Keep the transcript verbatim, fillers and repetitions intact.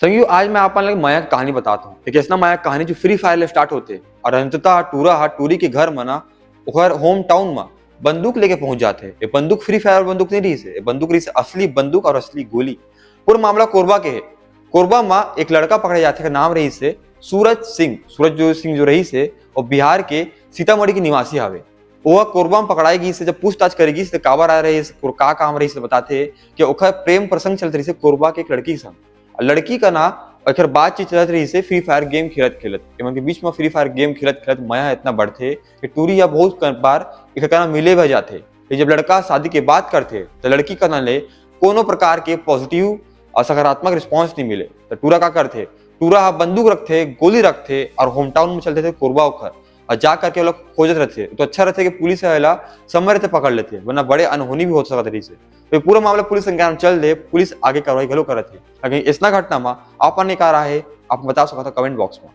संगियो, आज मैं आप मन ला एक मया के कहानी बतात हूँ। एक ऐसना मया के कहानी जो Free Fire ले start होथे और अंततः टूरा हा टूरी के घर म ना ओकर home town म बंदूक लेके पहुंच जाथे। ये बंदूक Free Fire बंदूक नहीं रहिस हे, ये बंदूक रहिस हे असली बंदूक और असली गोली। पूरा मामला कोरबा के हे। कोरबा म एक लड़का पकड़े जाथे, का नाम रहिस हे सूरज सिंह। सूरज जो सिंह जो रहिस हे, वो बिहार के सीतामढ़ी के निवासी हावे। वो कोरबा म पकड़ाए गिस हे। जब पूछताछ करे गिस हे, त काबर आए रहिस हे, का काम रहिस हे, बताथे कि ओखर प्रेम प्रसंग चलत रहिस हे कोरबा के एक लड़की के संग। लड़की का ना एकर बातचीत चलत रहिस हे Free Fire game खेलत खेलत। एमन के बीच म Free Fire game खेलत खेलत मया इतना बढ़थे कि टूरी ह बहुत क-, बार एकर कना मिले भी जाथे। फिर जब लड़का शादी के बात करथे, त लड़की कना ले कोनो प्रकार के positive और सकारात्मक response नहीं मिले। त टूरा का करथे? टूरा ह बंदूक रखथे, गोली रखथे और home town म चलथे कोरबा ओखर। और जा करके वो लोग खोजत रहिथे। तो अच्छा रहिथे कि पुलिस ह एला समय रहते पकड़ लेथे, वरना बड़े अनहोनी भी हो सकत रहिस हे। तो ये पूरा मामला पुलिस संज्ञान म चल दे, पुलिस आगे कार्रवाई घलो करत हे। लेकिन ऐसना घटना म आप मन के का राय हे, आप बता सकत हो comment box म।